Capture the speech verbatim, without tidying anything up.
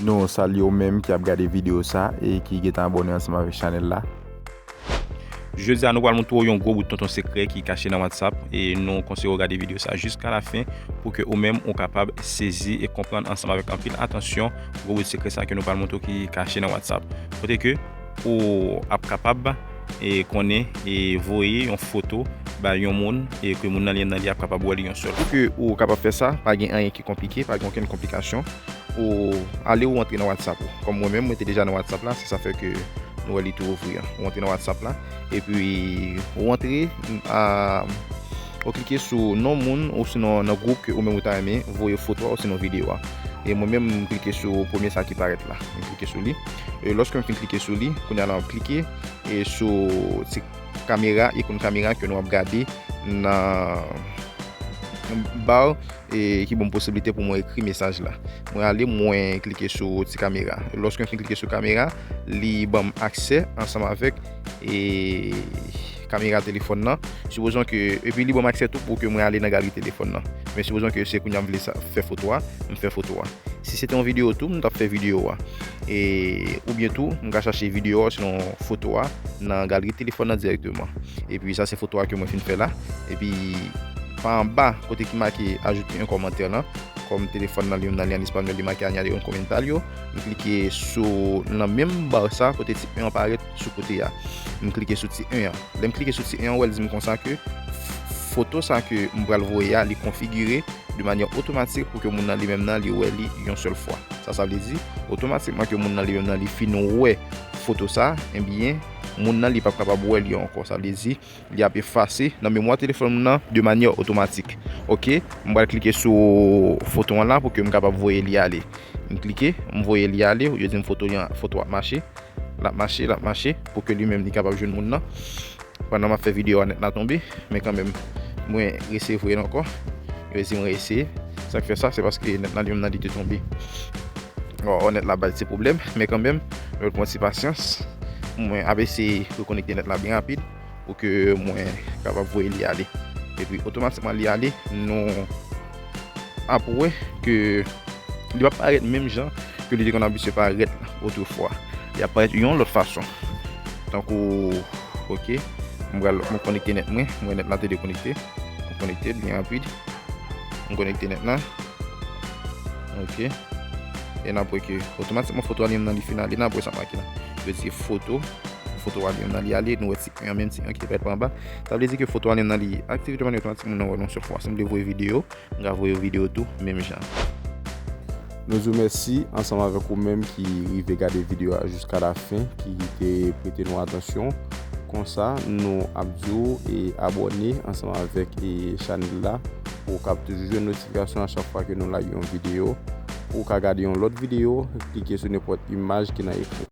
Nou salye w menm ki ap gade videyo sa e ki gentan abòne ansanm avèk chanèl la. Jodi a, nou pral montre w yon gwo bout tonton sekrè ki kache nan WhatsApp, e nou konseye w gade videyo sa jiska la fen pou ke ou menm ou kapab sezi e konprann ansanm avèk anpil atansyon gwo bout sekrè sa ke nou pral montre w ki kache nan WhatsApp. Kote ke ou ap kapab e konnen e voye yon foto ba yon moun e ke moun nan li menm nan li ap kapab wè li yon sèl fwa. Pou ke ou kapab fè sa, pa gen anyen ki konplike, pa gen okenn konplikasyon. Ou ale ou antre nan WhatsApp ou. Kòm mwen menm, mwen te deja nan WhatsApp la, se sa fè ke nou wè li tou ouvri an. Ou antre nan WhatsApp la, epi ou antre a, ou klike sou non moun ou sinon nan gwoup ke ou menm ou ta renmen voye foto a ou sinon videyo a. E mwen menm, m klike sou premye sa ki parèt la. M klike sou li. E lòske m fin klike sou li, kounye a la, m klike e sou ti kamera, ikòn kamera ke nou ap gade nan ba e ki ban m posiblite pou mwen ekri mesaj la. Mwen ale, mwen klike sou ti kamera. Lòske m fin klike sou kamera, li ban m aksè ansanm avèk e kamera telefòn nan. Sipozon ke, epi li ban m aksè tou pou ke mwen ale nan galri telefòn nan. Men sipozon ke se kounye a m vle sa, fè foto a, m fè foto a. Si se te yon videyo tou, m t ap fè videyo a. E, oubyen tou, m ka chache videyo a, sinon foto a, nan galri telefòn nan dirèkteman. Epi sa se foto a ke mwen fin fè la. Epi pa anba, kote ki make ajouter un commentaire lan, kòm telefòn nan li menm nan li an espanyòl, li make añadir un comentario. M klike sou nan menm ba sa, kote ti un an parèt sou kote a. M klike sou ti un an. Lè m klike sou ti un an, ou wè l di m konsa ke f-, foto sa ke m pral voye a, li konfigire de manyè otomatik pou ke moun nan li menm nan li wè li yon sèl fwa. Sa, sa vle di, otomatikman ke moun nan li menm nan li fin wè foto sa, ebyen, moun nan li p ap kapab wè li ankò. Sa vle di, li ap efase nan memwa telefòn nan de manyè otomatik. Oke, m pral klike sou foto an la pou ke m kapab voye li ale. M klike, m voye li ale, yo di m foto, foto ap mache. L ap mache, l ap mache, pou ke li menm li kapab jwenn moun nan. Pandan m ap fè videyo a, nèt la tonbe, men kanmenm, mwen resevwa l ankò. Yo di mwen eseye. Sa k fè sa, se paske nèt la li menm nan li te tonbe. Ò, nèt la bay ti pwoblèm, men kanmenm, mwen pran ti pasyans. Mwen ap eseye rekonekte nèt la byen rapid pou ke mwen kapab voye li ale. Epi otomatikman li ale, nou ap wè ke li p ap parèt menm jan ke li te konn abitye parèt otrefwa. Li ap parèt yon lòt fason. Tankou, oke, m pral, mwen konekte nèt mwen, mwen nèt la te dekonekte. Mwen konekte l byen rapid. Mwen konekte nèt la. Oke. E n ap wè ke otomatikman foto a li menm nan li fin ale, n ap wè sa make la. Yo di foto, foto a li menm nan li ale, nou wè ti un an, menm ti un an ki te parèt pa anba. Sa vle di ke foto a li menm nan li aktive de manyè otomatik, moun nan wè l yon sèl fwa. Si m vle voye videyo, m ka voye videyo tou, menm jan. Nou di w mèsi ansanm avèk ou menm ki rive gade videyo a jiska la fen, ki te prete nou atansyon. Konsa, nou ap di w e abòne ansanm avèk e chanèl la pou w kab toujou jwenn notifikasyon a chak fwa ke nou lage yon videyo. Pou w ka gade yon lòt videyo, klike sou nenpòt imaj ki nan ekran.